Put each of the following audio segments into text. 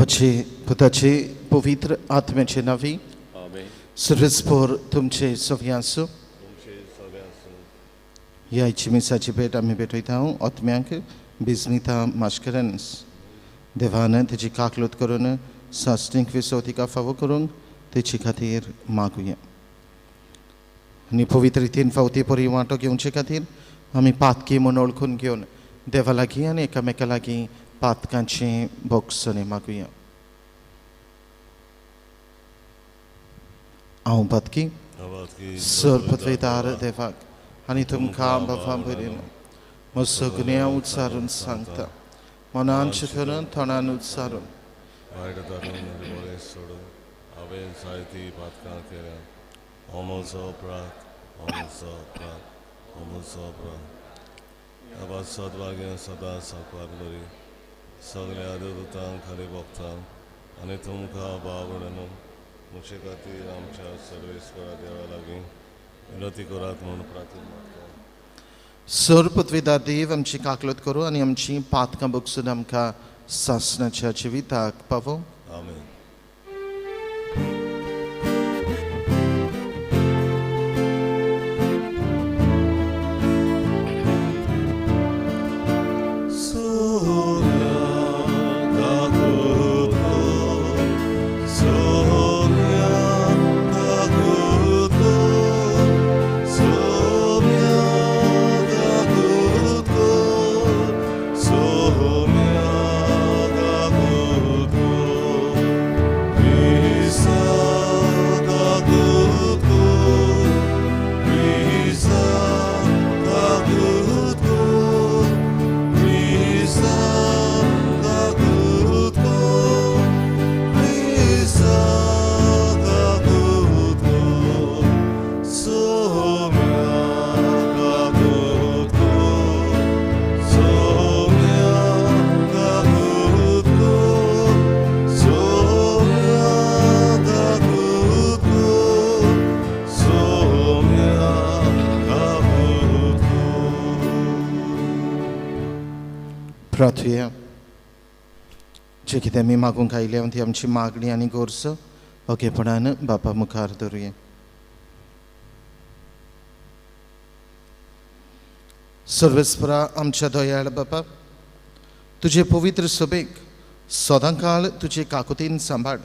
बापाचे पुताचे पवित्र आत्म्याचे नांवी सर्वेस्पोर तुमचे सगळे आसूं. ह्या आयची मिसाची भेट आमी भेटयता आत्म्यांक बिजमिता मास्करन्स देवान तेजी काकलूत करून सासणीक विसव तिका फावो करूंक तेचे खातीर मागुया. आनी पवित्र रितीन फावती परी वांटो घेवचे खातीर आमी पातकी म्हूण वळखून घेवन देवा लागीं आनी एकामेका लागीं पातकांचें भोगसणें मागुया. हांव पातकी सर पदवेदार देवाक आनी तुमकां बाबा भरीन म्हजो सगळ्यां उच्चारून सांगता मनान चिंतून तोंडान उच्चारून हांवें जायतीं पातकां केल्या. हो म्हजो अपराध, हो म्हजो अपराध, हो म्हजो अपराध. बाबा सद्भाग्यां सदां सांकवार बरी सगळ्या देवदूतांक खाली भोगतांक आनी तुमकां बावडन म्हजे खातीर आमच्या सर्वेस्परा देवा लागीं विनती करात म्हूण प्रार्थना मागता. सर पदवेदार देव आमची काकलत करूं आनी आमची पातकां बगसून आमकां सासणाच्या जिविताक पावो. आमेन. प्रार्थुया. जे कितें आमी मागूंक आयल्या ती आमची मागणी आनी गरज ओगेपणान बापा मुखार धरुया. सर्वेस्परा आमच्या दयाळ बापा, तुजे पवित्र सभेक सदांकाळ तुजे काकुतीन सांबाळ.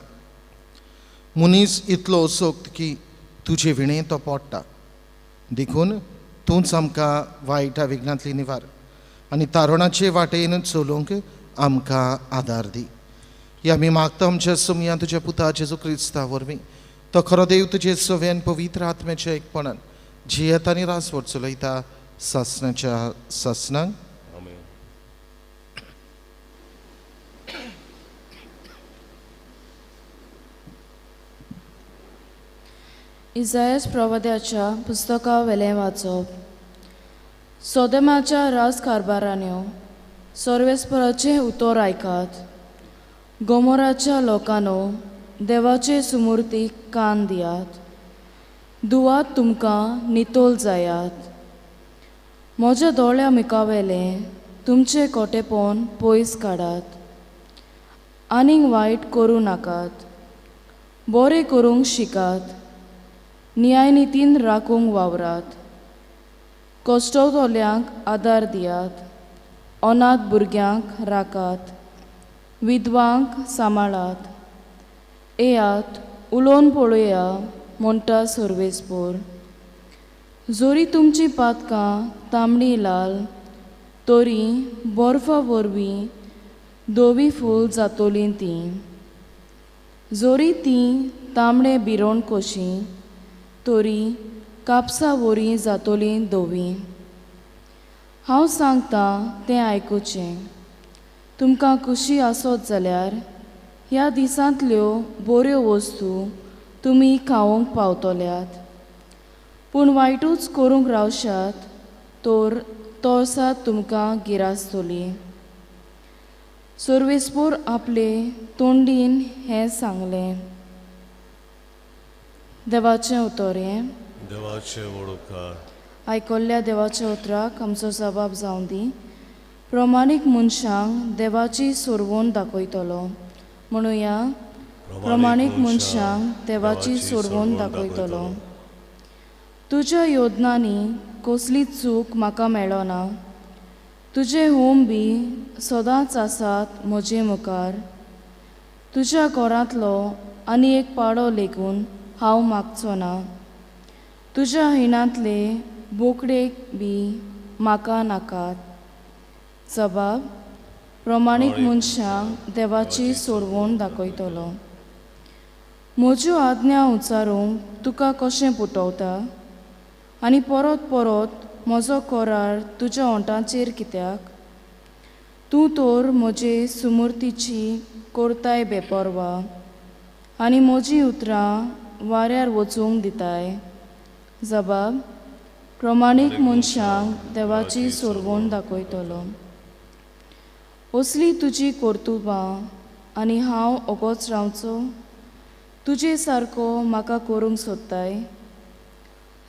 मनीस इतलो असोक्त की तुजे विणें तो पडटा, देखून तूंच आमकां वायटा विघ्नांतली निवार आनी तारुणाचे वाटेन चलोवंक आमकां आदार दी. ही आमी मागता आमच्या सोमया तुज्या पुता जेजू क्रिस्ता वरवीं. तो खरो देव तुजे सव्यान पवित्र आत्म्याच्या एकपणान जियेता आनी रासवट चलयता सासणाच्या सासणाक. इजायस प्रवाद्याच्या पुस्तका वेलें वाचप. सोदमाच्या राजकारभारान्यो सर्वेस्पराचें उतर आयकात. गोमोराच्या लोकांनो देवाचे सुमुर्तीक कान दियात. दुवात तुमकां नितोल जायात. म्हज्या दोळ्या मुखावेलें तुमचें कोटेपण पयस काडात. आनीक वायट करूं नाकात, बरें करूंक शिकात. न्यायनितीन राखूंक वावरात. कश्टतल्यांक आदार दियात. अनाथ भुरग्यांक राखात. विधवांक सांबाळात. येयात उलोवन पळोवया म्हणटा सर्वेस्पोर. जरी तुमचीं पातकां तांबडी लाल तरी बर्फा वरवीं धवी फूल जातलीं तीं. जरी तीं तांबडे बिरोण कशीं तरी कापसा वरी जातलीं धवीं. हांव सांगतां तें आयकुचें. तुमकां खुशी आसत जाल्यार ह्या दिसांतल्यो बऱ्यो वस्तू तुमी खावंक पावतल्यात. पूण वायटूच करूंक रावशात तर तोळसात तुमकां गिरासतली. सर्वेस्पोर आपले तोंडीन हें सांगलें. देवाचें उतर हें. देवाचें व्हड उपकार. आयकल्ल्या देवाच्या उतराक आमचो जबाब जावं दी. प्रमाणीक मनशांक देवाची सोरवण दाखयतलो. म्हणुया, प्रमाणीक मनशांक देवाची सोडवण दाखयतलो. तुज्या योजनांनी कसली चूक म्हाका मेळना. तुजे होम बी सदांच आसात म्हजे मुखार. तुज्या घरांतलो आनी एक पाडो लेगून हांव मागचो ना. तुज्या हिणांतले बोकडेक बी म्हाका नाकात. जबाब, प्रमाणीक मनशांक देवाची सोडवण दाखयतलो. म्हज्यो आज्ञा उच्चारूंक तुका कशें पुटवता आनी परत परत म्हजो करार तुज्या ओंठांचेर कित्याक? तूं तर म्हजे सुमुर्तीची करताय बेपर्वा आनी म्हजीं उतरां वाऱ्यार वचूंक दिताय. जबाब, प्रमाणीक मनशांक देवाची सोडवण दाखयतलो. असली तुजी कर्तुबां आनी हांव ओगोच रावचो? तुजे सारको म्हाका करूंक सोदताय?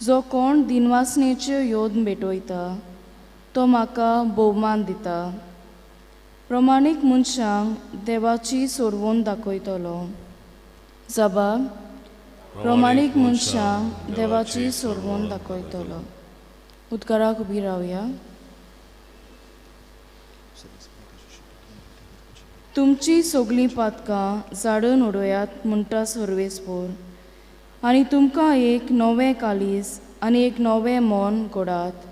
जो कोण दिनवासनेच्यो योद्न भेटयता तो म्हाका भोवमान दिता. प्रमाणीक मनशांक देवाची सोडवण दाखयतलो. जबाब, प्रमाणीक मनशांक देवाची सोडवण दाखयतलो. उदकाराक उबी रावया. तुमची सगळीं पातकां जाडून उडयात म्हणटा सर्वेस्पोर, आनी तुमकां एक नवें कालीज आनी एक नवें मन घडात.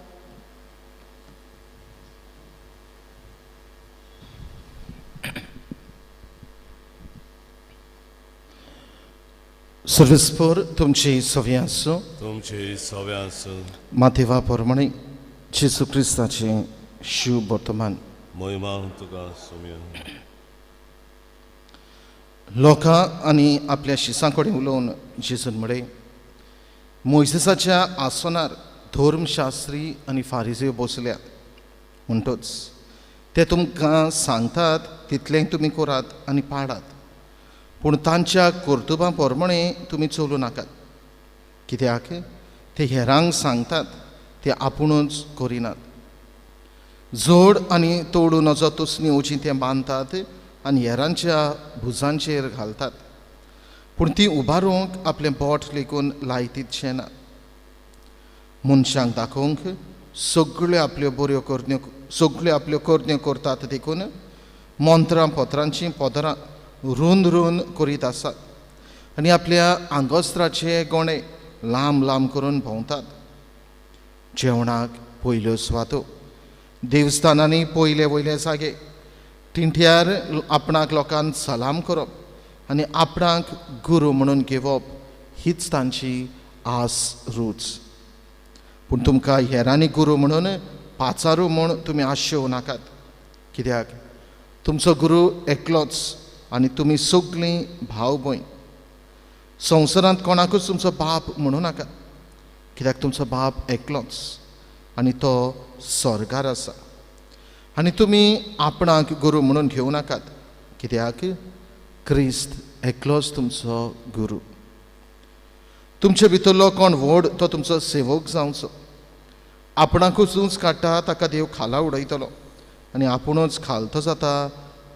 सर्वेस्पोर तुमची सव्या आसूं. तुमची सव्या आसूं. मातेवा प्रमाणे जेजू क्रिस्ताचें शुभ वर्तमान. महिमा तुका सोम्या. लोकां आनी आपल्या शिसां कडेन उलोवन जेजून म्हळें, मोयजेसाच्या आसनार धर्मशास्त्री आनी फारिजेव बसल्यात, म्हणटच ते तुमकां सांगतात तितलें तुमी करात आनी पाळात, पूण तांच्या कर्तुबां प्रमाणे तुमी चलूं नाकात. कित्याक ते हेरांक सांगतात ते आपुणूच करिनात. जोड आनी तोडू नजो तसली वची तें बांदतात आनी हेरांच्या भुजांचेर घालतात, पूण ती उबारूंक आपलें बोट लेगून लायतीतशें ना. मनशांक दाखोवंक सगळ्यो आपल्यो बऱ्यो करण्यो सगळ्यो आपल्यो करण्यो करतात, देखून मंत्रां पत्रांचीं पदरां रुंद रुंद करीत आसात आनी आपल्या आंगोस्त्राचे गोणे लांब लांब करून भोंवतात. जेवणाक पयल्यो सुवातो, देवस्थानांनी पयले वयले जागे, तिंठ्यार आपणाक लोकांक सलाम करप आनी आपणाक गुरू म्हणून घेवप हीच तांची आस रूच. पूण तुमकां हेरांनी गुरू म्हणून पाचारू म्हूण तुमी आशेवं नाकात, कित्याक तुमचो गुरू एकलोच आनी तुमी सगळीं भाव भयण. संवसारांत कोणाकूच तुमचो बाप म्हणूं नाकात, कित्याक तुमचो बाप एकलोच आनी तो स्वर्गार आसा. आनी तुमी आपणाक गुरू म्हणून घेवं नाकात, कित्याक क्रिस्त एकलोच तुमचो गुरू. तुमचे भितरलो कोण व्हड तो तुमचो सेवक जावचो. आपणाकूच उंच काडटा ताका देव खाला उडयतलो आनी आपुणूच खालतो जाता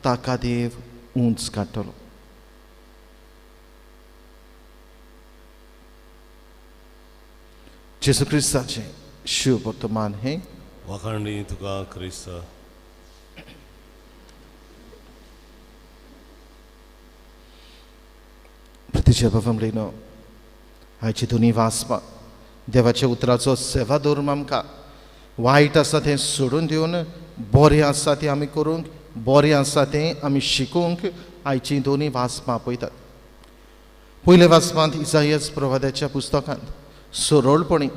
ताका देव उंच काडटलो. जेजू क्रिस्ताचें शुभ वर्तमान हें. वाखाणणी तुका क्रिस्ता. प्रतिच्या बाबा आयची दोनी वाचपा देवाच्या उतराचो सेवा धर्म आमकां वायट आसा तें सोडून दिवन बरें आसा तें आमी करूंक, बरें आसा तें आमी शिकूंक आयची दोनी वाचपां पळयतात. पयल्या वाचपांत इसायस प्रवाद्याच्या पुस्तकांत सरळपणी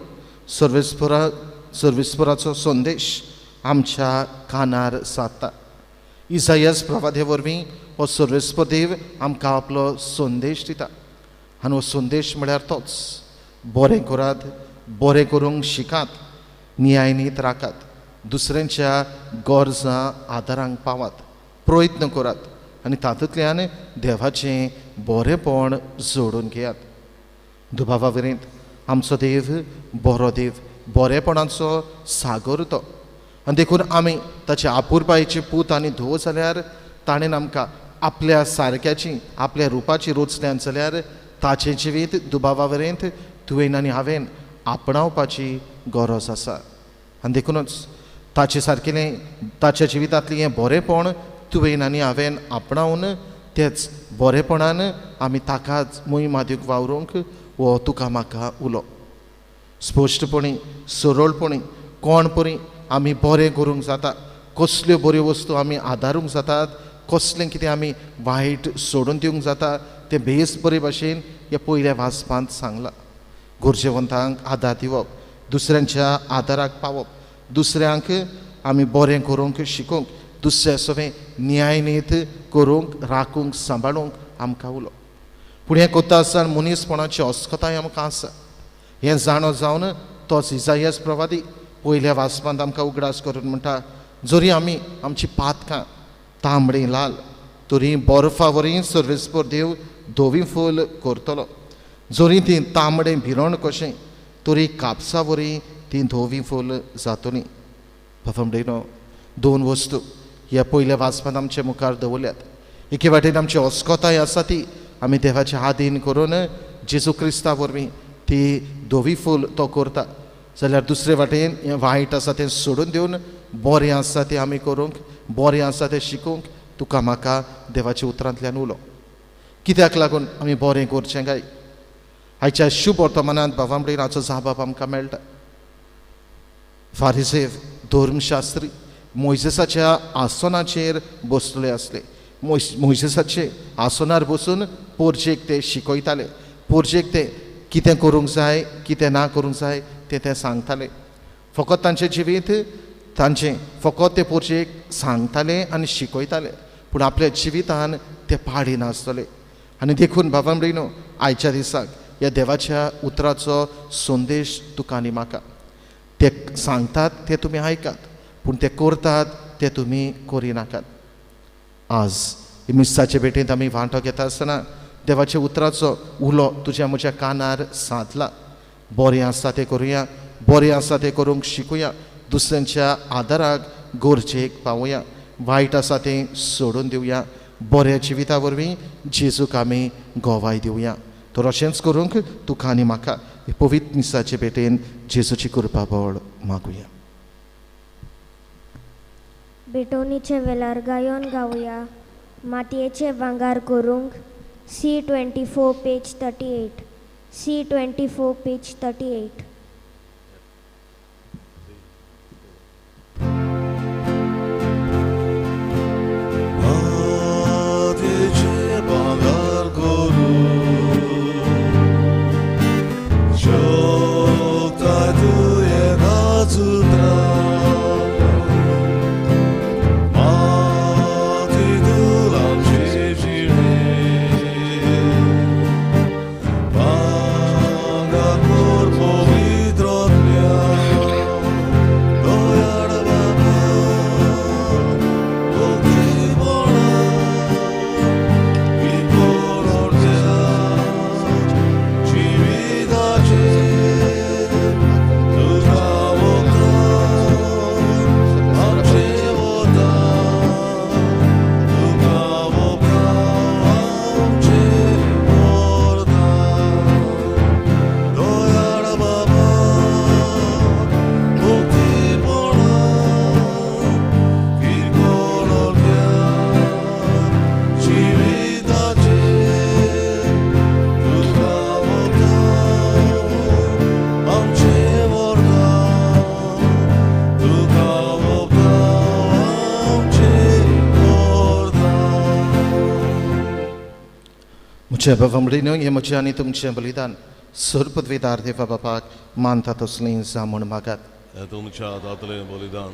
सर्वेस्पराचो संदेश आमच्या कानार सादता. इसायस प्रवाद्या वरवीं हो सर्वेस्पर देव आमकां आपलो संदेश दिता आनी हो संदेश म्हळ्यार तोच, बरें करात, बरें करूंक शिकात, न्यायनीत राखात, दुसऱ्यांच्या गरजां आदारांक पावात, प्रयत्न करात आनी तातूंतल्यान देवाचें बरेंपण जोडून घेयात. दुबावा वरेंत आमचो देव बरो देव, बरेपणाचो सागर तो, आनी देखून आमी ताचे आपुरबायेचे पूत आनी धुवो जाल्यार ताणें आमकां आपल्या सारक्याची आपल्या रुपाची रोचल्यान जाल्यार ताचें जिवीत दुबावा वरेंत तुवें आनी हांवें आपणावपाची गरज आसा. आनी देखूनच ताचे सारकेलें ताच्या जिवितांतलें हें बरेंपण तुवें आनी हांवें आपणावन तेच बरेपणान आमी ताकाच मोहिमा दिवंक वावरूंक हो तुका म्हाका उलो. स्पश्टपणी सरळपणी कोण परी आमी बरें करूंक जाता, कसल्यो बऱ्यो वस्तू आमी आदारूंक जातात, कसलें कितें आमी वायट सोडून दिवंक जाता तें बेस बरे भाशेन ह्या पयल्या वाचपांत सांगलां. गरजेवंतांक आदार दिवप, दुसऱ्यांच्या आदाराक पावप, दुसऱ्यांक आमी बरें करूंक शिकोवंक, दुसऱ्या सवें न्यायनीत करूंक राखूंक सांबाळूंक आमकां उलो. पूण हें करता आसतना मनीसपणाची अस्कताय आमकां आसा हें जाणो जावन तोच इजायस प्रवादी पयल्या वाचपांत आमकां उगडास करून म्हणटा, जरी आमी आमची पातकां तांबडी लाल तरी बर्फा वरी सर्वेस्पर देव धवी फूल करतलो, जरी ती तांबडें भिरण कशें तरी कापसा वरी ती धवी फूल जातली. बाबा दोन वस्तू ह्या पयल्या वाचपांत आमचे मुखार दवरल्यात. एके वाटेन आमची अस्कताय आसा ती आमी देवाचे आदीन करून जेजू क्रिस्ता वरवीं ती धवी फूल तो करता, जाल्यार दुसरे वाटेन हें वायट आसा तें सोडून दिवन बरें आसा तें आमी करूंक, बरें आसा तें शिकूंक तुका म्हाका देवाच्या उतरांतल्यान उलो. कित्याक लागून आमी बरें करचें काय? आयच्या शुभ वर्तमानांत बाबा हाचो जाप आमकां मेळटा. फारिसेव धर्मशास्त्री मोयजेसाच्या आसनाचेर बसले आसले. मोयजेसाचे आसनार बसून पोरजेक ते शिकयताले, पोरजेक ते कितें करूंक जाय कितें ना करूंक जाय तें ते सांगताले. फकत तांचें जिवीत तांचें फकत ते पोरजेक सांगताले आनी शिकयताले, पूण आपल्या जिवितान ते पाळी नासतले. आनी देखून बाबा भयणीनो आयच्या दिसाक ह्या देवाच्या उतराचो संदेश तुका आनी म्हाका. ते सांगतात ते तुमी आयकात, पूण ते करतात ते तुमी करिनाकात. आज मिसाचे भेटेंत आमी वांटो घेता आसतना देवाच्या उतराचो उलो तुज्या म्हज्या कानार सादला. बरें आसा तें करुया, बरें आसा तें करूंक शिकुया, दुसऱ्यांच्या आदाराक गरजेक पावोया, वायट आसा तें सोडून दिवया, बऱ्या जिविता वरवीं जेजूक आमी गोवाय दिवया. तर अशेंच करूंक तुका आनी म्हाका पवित्र मिसाचे भेटेन जेजूची कृपा बळ मागुया. भेटवणीचे वेळार गायोन गावया मातयेचे भांगार करूंक. C24 page 38. C24 page 38. मातयेचे भांगार करूंक शकता तुवें नाचुत्रा. म्हज्या बाबा म्हणून हें म्हजें आनी तुमचें बलिदान सर्पद्वेदार देवा बापाक मानता तसलें जावं म्हूण मागात. तुमच्या हातांतलें बलिदान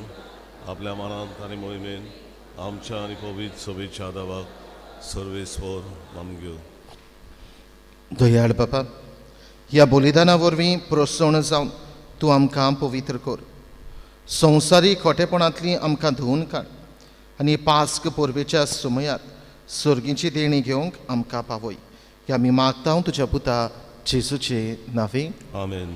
आपल्या मनांत आनी मोहिमेन आमच्या आनी पवित्र सभेच्या देवाक सर्वेस्वर मानग्यो. दयाळ बापा, ह्या बलिदाना वरवीं प्रसन्न जावन तूं आमकां पवित्र कर. संवसारीक खोटेपणांतली आमकां धुवन काड आनी पास्क परबेच्या समयार सर्गीची देणी घेवंक आमकां पावय. ह्या आमी मागता तुज्या पुता जेजूचे नांवे. आमेन.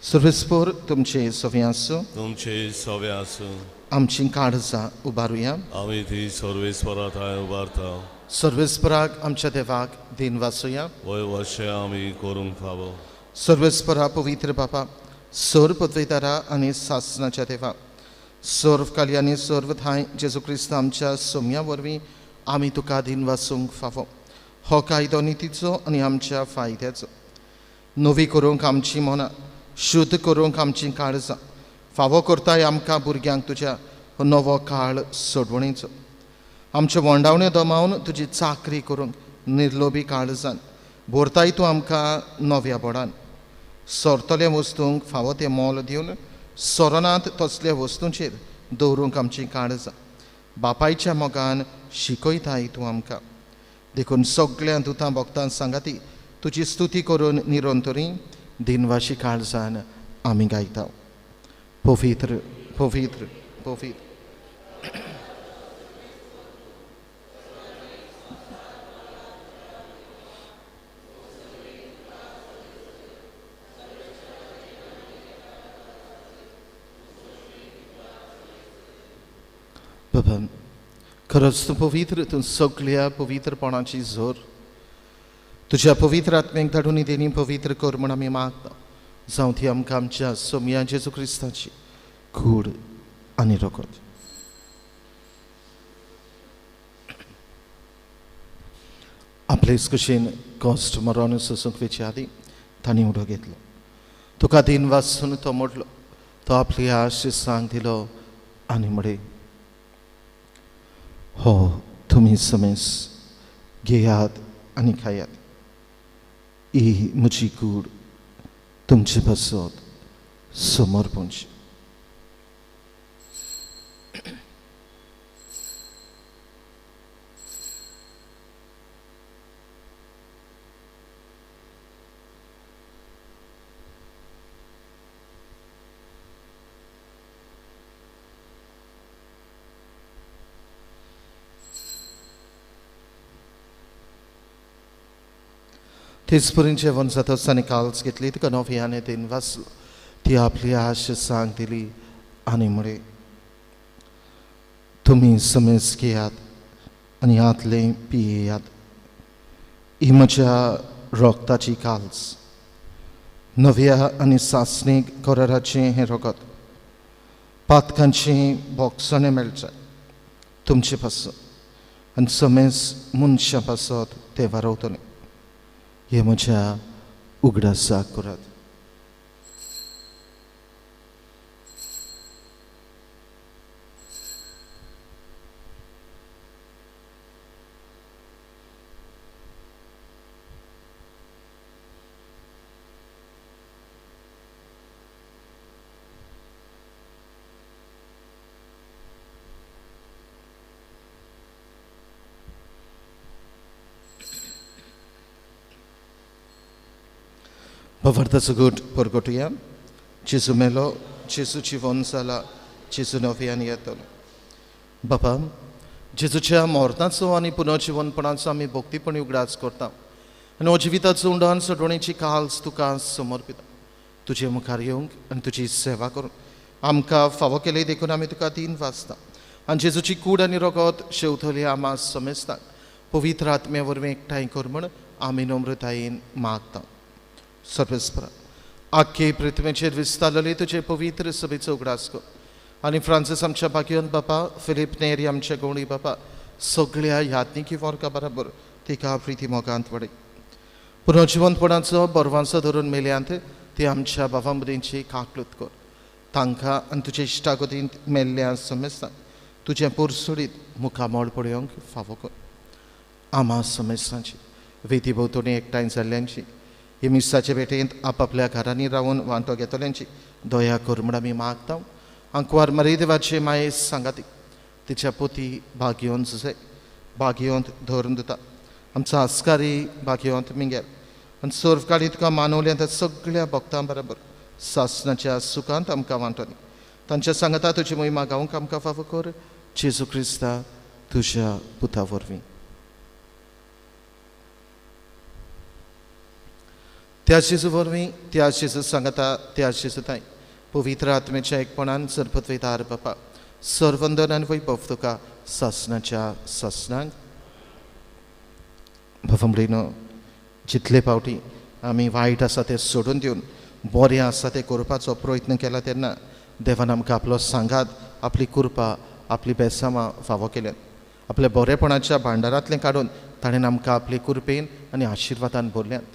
सर्वेस्पर तुमचे सवे आसूं. तुमचे सवे आसूं. आमची काळजां उबारुया. आमी ती सर्वेस्परा थंय उबारता. सर्वेस्पराक आमच्या देवाक दिन वाचुया. वय वशें आमी करूंक फावो. सर्वेस्परा पवित्र बापा, सर्व पदवेदारा आनी सासनाच्या देवा, सर्व काली आनी सर्व ठांय जेजू क्रिस्त आमच्या सोम्या वरवीं आमी तुका दिन वाचूंक फावो. हो कायदो नितीचो आनी आमच्या फायद्याचो. नवी करूंक आमची मनां, शुद्ध करूंक आमचीं काळजां, फावो करताय आमकां भुरग्यांक तुज्या हो नवो काळ सोडवणेचो. आमच्यो वंडावण्यो दमावन तुजी चाकरी करूंक निर्लोभी काळजान भरताय तूं आमकां नव्या बोडान. सरतल्या वस्तूंक फावो तें मोल दिवन सोरनात तसल्या वस्तूंचेर दवरूंक आमचीं काळजां बापायच्या मोगान शिकयताय तूं आमकां. देखून सगळ्या दुतां भक्तां सांगाती तुजी स्तुती करून निरंतरी दिनवाशी काळजान आमी गायता. पवित्र पवित्र पवित्र. बाबा, खरंच तूं पवित्र, तूं सगळ्या पवित्रपणाची जोर. तुज्या पवित्र आत्म्याक धाडून देणी पवित्र कर म्हूण आमी मागता. जावं ती आमकां आमच्या सोमया जेजू क्रिस्ताची कूड आनी रगत. आपलेच कशेन कश्ट मरण सोसूंक वेचे आदीं तांणी उडो घेतलो. तुका दिन वाचून तो मोडलो. तो आपली आशिसांक दिलो आनी म्हळें, हो तुमी समेस घेयात आनी खायात. ही म्हजी कूड तुमचे पासत समर्पणची. तेच परीन जेवण जातच आनी काल्स घेतली, तिका नव्याने दिन वाचलो. ती आपली आश सांग दिली आनी म्हळें, तुमी समेज घेयात आनी हातलें पियेयात. ही म्हज्या रगताची काल्स, नव्या आनी सासणीक कराराचें हें रगत. पातकांचें भोगसणें मेळचें तुमचे पासत आनी समेज मनशां पासत तें वारवतलें. हे म्हज्या उगडासाक करात. भवार्थाचो गूट परगटुया. जेजू मेलो, जेजू जिवन जाला, जेजू नव्यान येतलो. बापा, जेजूच्या मरणाचो आनी पुनर्जिवनपणाचो आमी भक्तीपणी उगडास करता आनी हो जिविताचो उंडान सोडवणेची काल्स तुका समर्पिता. तुजे मुखार येवंक आनी तुजी सेवा करूंक आमकां फावो केली देखून आमी तुका दिन वाचता. आनी जेजूची कूड आनी रगत शेवतली आमा समेस्तांक पवित्र आत्म्या वरवीं एकठांय कर म्हूण आमी नम्रतायेन मागता. सर्वेस्परा, आख्खे पृथ्वीचेर विस्तारलेले तुजे पवित्र सभेचो उगडास कर आनी फ्रांसीस आमच्या भाग्यवंत बापा, फिलीप नेरी आमच्या गवळी बापा, सगळ्या याज्ञिकी वर्गा बराबर तिका प्रिती मोगांत वडय. पुनर्जिवंतपणाचो बरवांचो धरून मेल्यांत ती आमच्या बाबा मदींची काकलूत कर. तांकां आनी तुजे इश्टागतींत मेल्ल्या समेस्तांक तुजें पोरसुडीत मुखामळ पळोवंक फावो कर. आमा समेस्तांची वेदी भोंवतणी एकठांय जाल्ल्यांची, हे मिसाचे भेटेंत आपापल्या घरांनी रावन वांटो घेतल्यांची दया कर म्हूण आमी मागता. आंकवार मारी देवाचे माये सांगाती तिच्या पोती भाग्यवंत जुजे भाग्यवंत धरून दिता आमचो आस्कारी भाग्यवंत मिंगेल आनी सर्व काळी तुका मानवल्या त्या सगळ्या भक्तां बराबर सासनाच्या सुखांत आमकां वांटो दी. तांच्या सांगाता तुजी मोहिमा गावंक आमकां फावो कर. जेजू क्रिस्ता तुज्या पुता वरवीं. त्या जेजू वरवीं, त्या जेजू सांगाता, त्या जेजू ताई पवित्र आत्म्याच्या एकपणान सरपतवेदार बापा, सर्वंदन आनी वैभव तुका सासनाच्या सासनाक. बाबा जितले फावटी आमी वायट आसा तें सोडून दिवन बरें आसा तें करपाचो प्रयत्न केला तेन्ना देवान आमकां आपलो सांगात, आपली कृपा, आपली बेसामां फावो केल्यात. आपल्या बरेपणाच्या भांडारांतलें काडून ताणें आमकां आपले कृपेन आनी आशिर्वादान भरल्यात.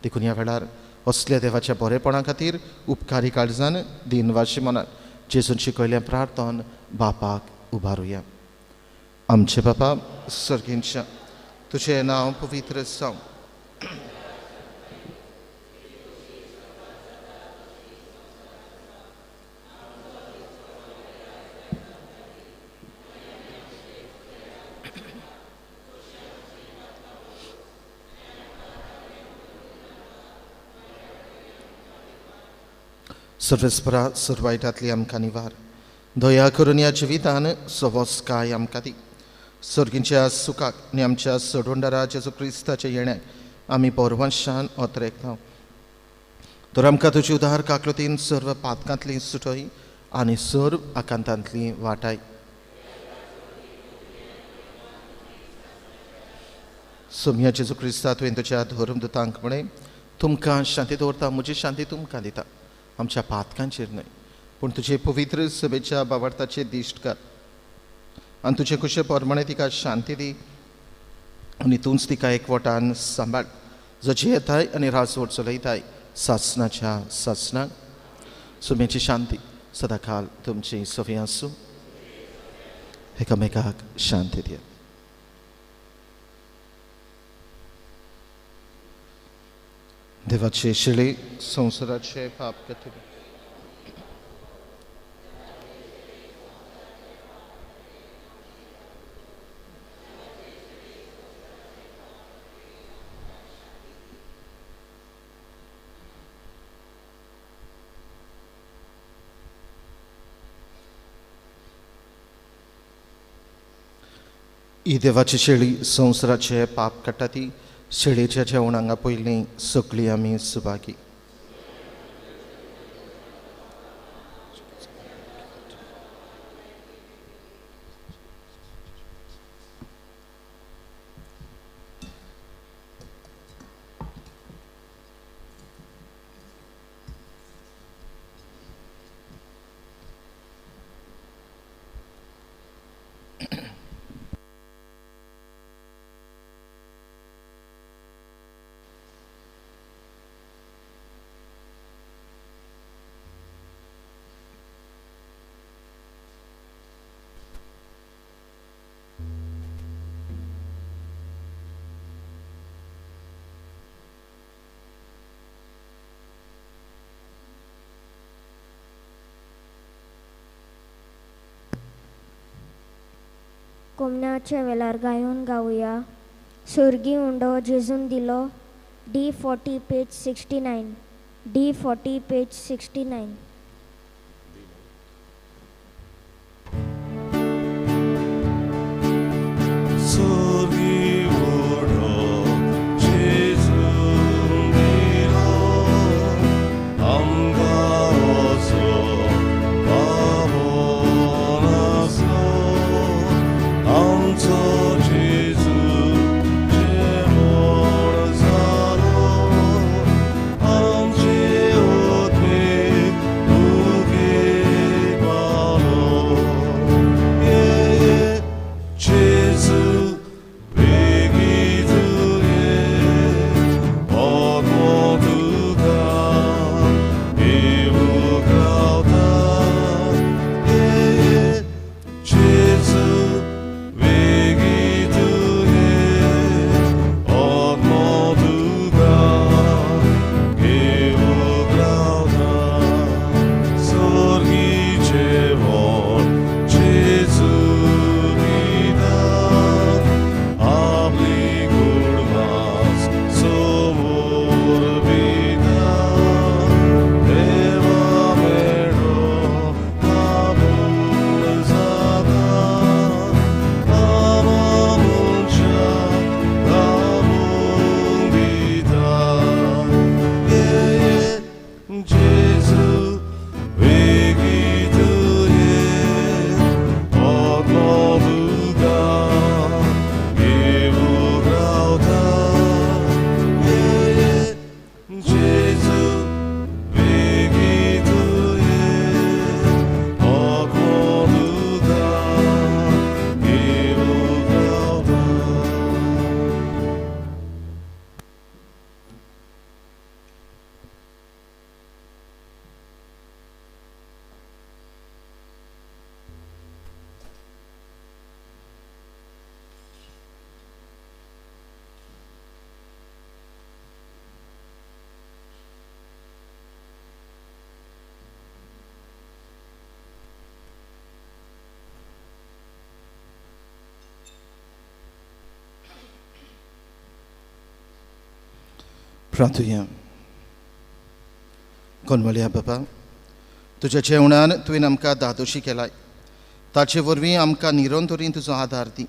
देखून ह्या वेळार असल्या देवाच्या बरेपणा खातीर उपकारी काळजान दिनवाशी मनान जेजून शिकयलें प्रार्थन बापाक उबारुया. आमचे बापा सर्गींच्या, तुजें नांव पवित्र जावं, सर्वेस्परा सर्वायटांतली आमकां निवार, दया करून ह्या जिवितान सवस्काय आमकां दी. सर्गींच्या सुखाक आनी आमच्या सोडवणदारा जेजू क्रिस्ताच्या येण्याक आमी बरवंशान ओतरेकता. तर आमकां तुजी उदार काकलुतीन सर्व पातकांतली सुटय आनी सर्व आकांतांतली वाटाय. सोम्या जेजू क्रिस्ता तुवें तुज्या धर्मदुतांक म्हळें, तुमकां शांती दवरता, म्हजी शांती तुमकां दिता. आमच्या पातकांचेर न्हय पूण तुजे पवित्र सभेच्या बावार्थाचेर दिश्ट कर आनी तुजे कुशे प्रमाणे तिका शांती दी आनी तूंच तिका एकवटान सांबाळ, जो जियेताय आनी राजवट चलयताय सासनाच्या सासनाक. सुम्याची शांती सदांकाल तुमची सवी आसूं. एकामेकाक शांती दियात. देवाचे शिळे संवसाराचे पाप कठीण. ही देवाची शेळी संवसाराचे पाप काडटा ती शेळीच्या जेवणांगा पयलीं सगळीं आमी सुभागी. कोमनाच्या वेळार गायोन गावया सुर्गी उंडो जेजून दिलो. D40 page 69. D40 page 69. Amce प्रार्थुया. कोनवल्या बाबा, तुज्या जेवणान तुवें आमकां दादोशी केलाय, ताचे वरवीं आमकां निरंतरीन तुजो आदार दी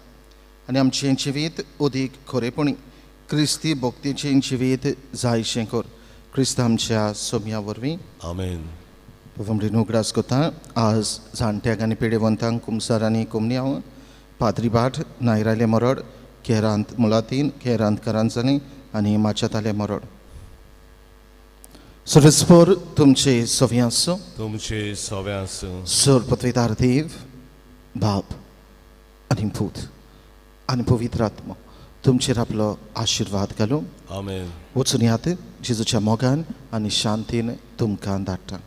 आनी आमचें जिवीत अदीक खरेपणी क्रिस्ती भक्तीचें जिवीत जायशें कर. क्रिस्त आमच्या सोम्या वरवीं. आमेन. बाबा उगडास करता आज जाणट्यांक आनी पिडेवंतांक कुमसार आनी कुमन्यांव, पाद्री भाट, नायराले मरड, केरांत मुलातीन, केरांत करांजनी आनी माच्याताले मरड. सर्वेस्पर तुमचे सवे आसूं. तुमचे सवे आसूं. सर्वपत्वेदार देव बाप आनी पूत आनी पवित्र आत्मो तुमचेर आपलो आशिर्वाद घालूं. आमेन. वचून यात जेजूच्या मोगान आनी शांतीन तुमकां धाडटा.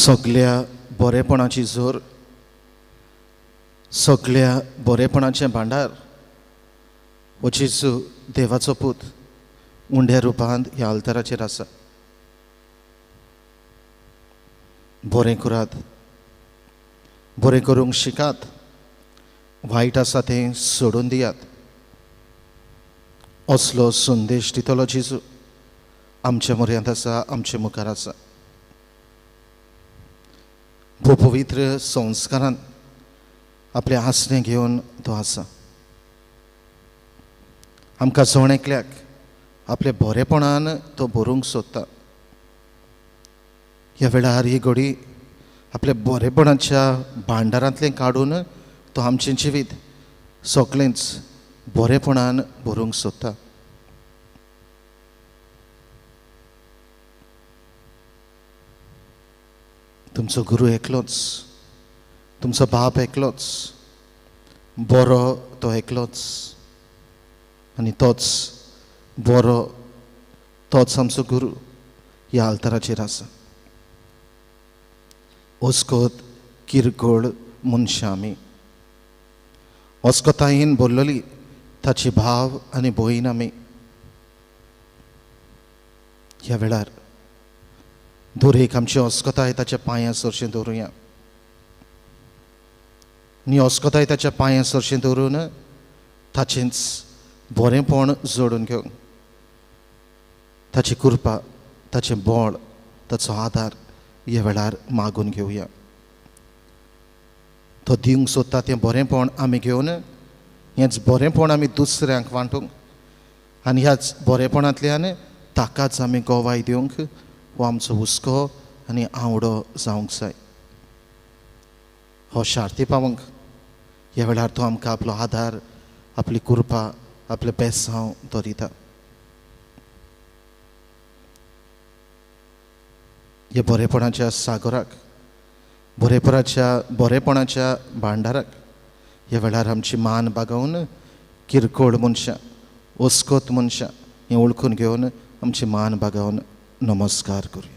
सगल्या बरेपणाची जोर, सगल्या बरेपणाचें भांडार हो जेजू देवाचो पूत उंड्या रुपांत ह्या आल्ताराचेर आसा. बरें करात, बरें करूंक शिकात, वायट आसा तें सोडून दियात, असलो संदेश दितलो जेजू आमच्या म्हऱ्यांत आसा, आमचे मुखार आसा. भोव पवित्र संस्कारान आपलें आसणें घेवन तो आसा. आमकां जण एकल्याक आपल्या बरेपणान तो भरूंक सोदता. ह्या वेळार ही घडी आपल्या बरेपणाच्या भांडारांतलें काडून तो आमचें जिवीत सगळेंच बरेपणान भरूंक सोदता. तुमचो गुरू एकलोच, तुमचो बाप एकलोच, बरो तो एकलोच आनी तोच बरो, तोच आमचो गुरू ह्या आल्ताराचेर आसा. अस्कोत किरकोळ मनशां आमी, अस्कोतायेन भरलेली ताची भाव आनी भयण आमी. ह्या वेळार दरेक आमची अस्कताय ताच्या पांयां सरशीं दवरुया आनी अस्कताय ताच्या पांयां सरशीं दवरून ताचेंच बरेंपण जोडून घेवंक ताची कृपा, ताचें बळ, ताचो आदार ह्या वेळार मागून घेवया. तो दिवंक सोदता तें बरेंपण आमी घेवन हेंच बरेंपण आमी दुसऱ्यांक वांटूंक आनी ह्याच बरेपणांतल्यान ताकाच आमी गवाय दिवंक हो आमचो हुस्को आनी आवडो जावंक जाय. हो शार्ती पावंक ह्या वेळार तो आमकां आपलो आदार, आपली कृपा, आपलें बेसांव तो दिता. ह्या बरेपणाच्या सागराक, बरेपणाच्या भांडाराक ह्या वेळार आमची मान बागोवन किरकोळ मनशां, ओस्कोत मनशां हें वळखून घेवन आमची मान बागोवन नमस्कार करुया.